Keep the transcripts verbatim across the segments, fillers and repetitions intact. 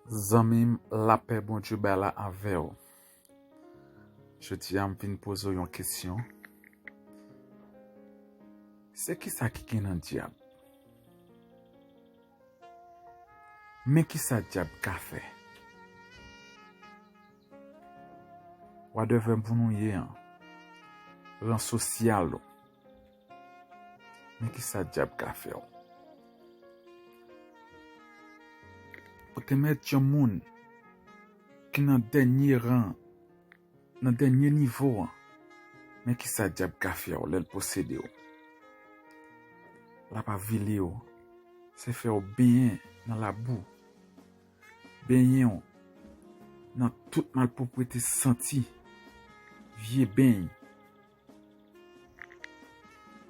Zanmi m, lapè Bondye bay la avè w. Jodi a, m vin poze w yon kesyon. Se kisa ki gen nan dyab? Men kisa dyab ka fè? Wadèvè pou nou ye an, ran sosyal ou. Men kisa dyab ka fè w? Ou te mèt yon moun ki nan dènye ran, nan dènye nivo an. Men kisa dyab ka fè w lè l posede w? L ap avili w, se fè w benyen nan labou, benyen w nan tout malpwoprete santi, vye beny.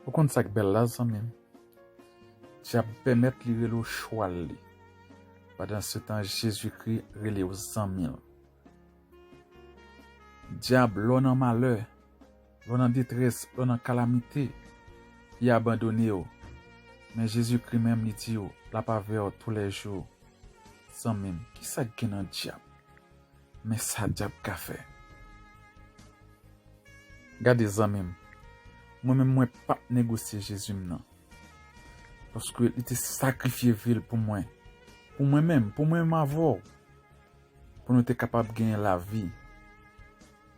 Ou konn sa k bèl la, zanmi m? Dyab pèmèt li rele w chwal li. Pandan se tan, Jezikri rele w zanmi l. Dyab, lè w nan malè, lè w nan detrès, lè w nan kalamite, li abandone w. Men Jezikri menm, li di w, l ap avè w toulèjou. Zanmi m, kisa k gen nan dyab? Men sa dyab ka fè. Gade, zanmi m, mwen menm, mwen p ap negosye Jezi m nan. Paske li te sakrifye vi l pou mwen. Pou mwen menm, pou mwen menm avè w. Pou nou te kapab genyen lavi.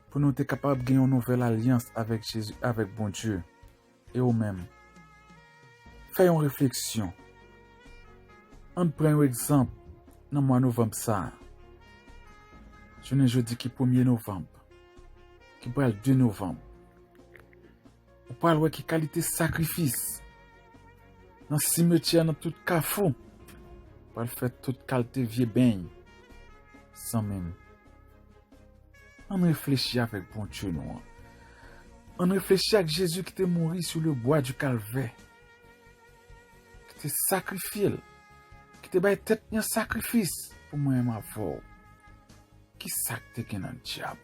Pou nou te kapab gen yon nouvèl alyans avèk Jezi, avèk Bondye. E ou menm? Fè yon refleksyon. Ann pran yon egzanp nan mwa novanm sa a. Jounen jodi ki premye novanm, ki pral de novanm. Ou pral wè ki kalite sakrifis nan simetyè, nan tout kafou. Pral fè tout kalite vye beny. Zanmi m, ann reflechi avèk Bondye nou an. Ann reflechi ak Jezi ki te mouri sou le bwa di Kalvè, ki te sakrifye l, ki te bay tèt li an sakrifis pou mwen menm avè w. Kisa k te gen nan dyab?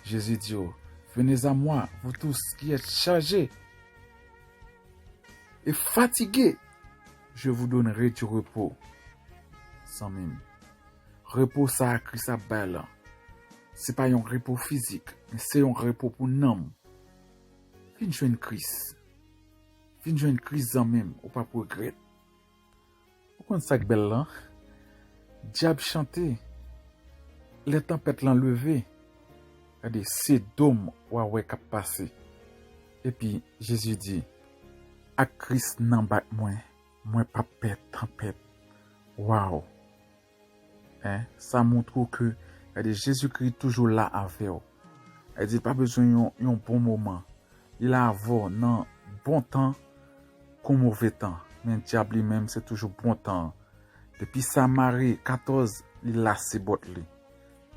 Jezi di yo, venez à moi, vous tous qui êtes chargés et fatigués, je vous donnerai du repos. Zanmi m, repo sa a Kris ap bay la, se pa yon repo fizik, men se yon repo pou nanm. Vin jwenn Kris. Vin jwenn Kris, zanmi m, ou p ap regrèt. Ou konn sa k bèl lan? Dyab chante, lè tanpèt lan leve, gade, se do m w a wè k ap pase. Epi Jezi di, ak Kris nan bak mwen, mwen p ap pè tanpèt. Waw! Hein? Sa montre w ke, gade, Jezikri toujou la avè w. Sa vle di, li pa bezwen yon, yon bon moman. Li la avè w nan bon tan kon move tan. Men dyab li menm, se toujou bon tan an. Depi sa mare katòz, li lase bòt li.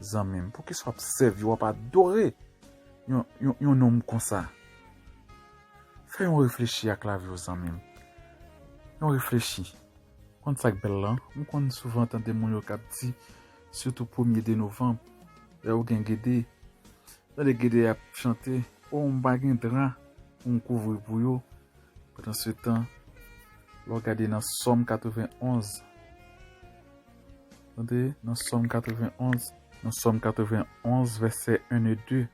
Zanmi m, poukisa w ap sèvi, w ap adore yon, yon, yon nonm konsa? Fè yon reflechi ak lavi w, zanmi m. Yon reflechi. Konn sa k bèl lan? M konn souvan tande moun yo k ap di, sitou premye de novanm, lè ou gen gede, tande gede ap chante, o, m pa gen dra pou m kouvri pou yo. Pandan se tan, lè w gade nan Sòm katrevenn onz, tande, nan Sòm katrevenn onz, nan Sòm katrevenn onz, vèsè en e de,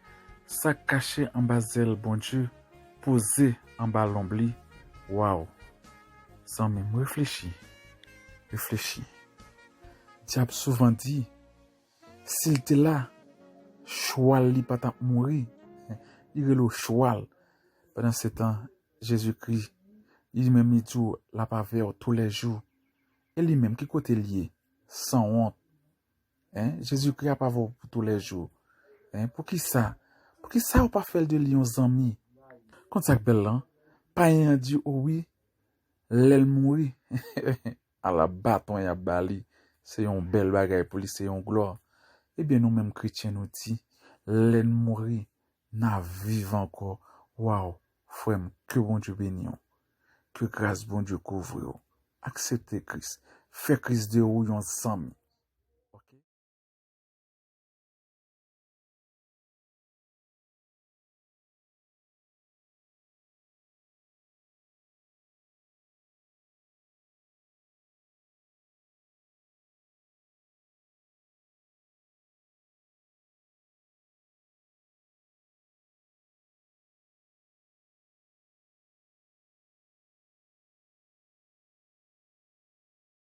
sa k kache anba zèl Bondye, poze anba lonb li. Waw! Zanmi m, reflechi. Reflechi. Dyab souvan di, si l te la, chwal li pa t ap mouri. Li rele w chwal. Pandan se tan, Jezikri, li menm, li di w l ap avè w toulèjou. E li menm, ki kote l ye? Sanwont. Hein? Jezikri ap avè w pou toulèjou. Hein? Poukisa? Poukisa ou pa fè l de li yon zanmi? Konn sa k bèl lan? Payen an di, o wi, lè l mouri, ala baton y ap ba li. Se yon bèl bagay pou li, se yon glwa. Ebyen, nou menm kretyen, nou di, lè n mouri, n a viv ankò. Waw, frè m, ke Bondye beni w. Ke gras Bondye kouvri w. Aksepte Kris. Fè Kris de ou yon zanmi.